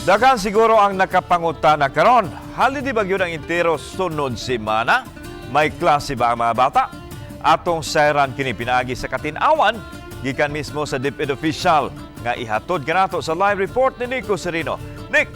Daghan siguro ang nakapangutana karon. Holiday ba gyud ang entero sunod semana? May klase ba ang mga bata? Atong sayran kini pinaagi sa katin-awan gikan mismo sa DepEd official nga ihatod kanato sa live report ni Nico Serino. Nick.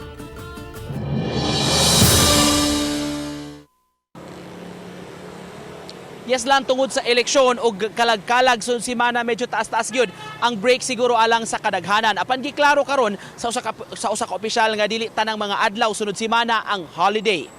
Yes lang, tungod sa eleksyon o kalag-kalag sun semana, medyo taas-taas gyud ang break siguro alang sa kadaghanan. Apan giklaro karon sa usa ka opisyal nga dili tanang mga adlaw sunod semana ang holiday.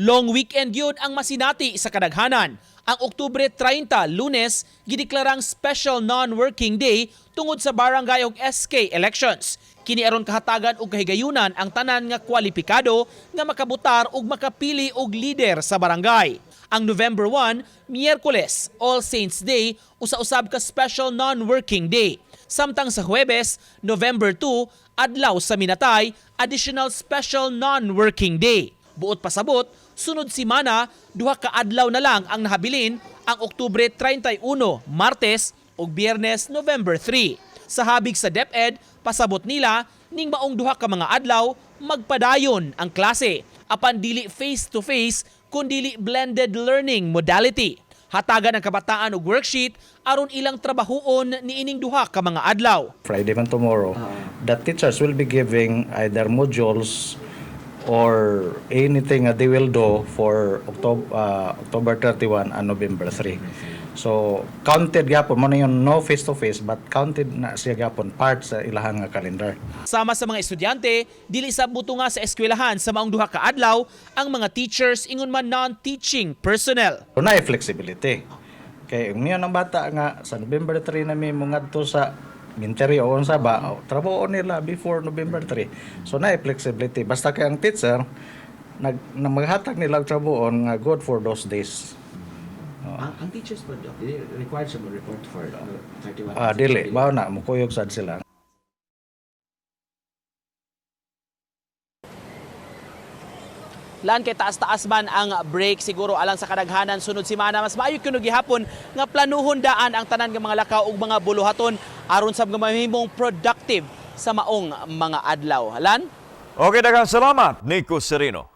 Long weekend yun ang masinati sa kadaghanan. Ang Oktubre 30, Lunes, gideklarang special non-working day tungod sa barangay ug SK elections. Kini aron kahatagan og kahigayunan ang tanan nga kwalipikado nga makabutar ug makapili og lider sa barangay. Ang November 1, Miyerkules, All Saints Day, usa-usab ka special non-working day. Samtang sa Huwebes, November 2, adlaw sa Minatay, additional special non-working day. Buot pasabot, sunod simana, duha ka adlaw na lang ang nahabilin, ang Oktubre 31, Martes ug Biyernes, November 3. Sa habig sa DepEd, pasabot nila ning maong duha ka mga adlaw magpadayon ang klase apan dili face to face kundili blended learning modality. Hatagan ang kabataan og worksheet aron ilang trabahuon niining duha ka mga adlaw. Friday man tomorrow, the teachers will be giving either modules or anything that they will do for October 31 and November 3. So, counted gyapon mo na yun, no face-to-face, but counted na siya gyapon part sa ilahang nga calendar. Sama sa mga estudyante, dili sa buto nga sa eskwelahan sa maong duha ka adlaw ang mga teachers ingon man non-teaching personnel. So, na flexibility. Kay niyon ang bata nga sa November 3 na mi mongadto sa Minteri o unsa ba, o, trabaho nila before November 3. So na flexibility. Basta kay ang teacher nag na maghatag nila og trabaho nga good for those days. Ang teachers po, Doc, dili required sa mo report for 31? Ah, dili ba na mukuyog sad sila. Lan, kay taas-taas man ang break siguro alang sa kadaghanan sunod semana, mas maayo kuno gihapon nga planuhon daan ang tanan nga mga lakaw ug mga buluhaton aron sa mga mahimong productive sa maong mga adlaw. Lan? Okay, daghang salamat, Nico Serino.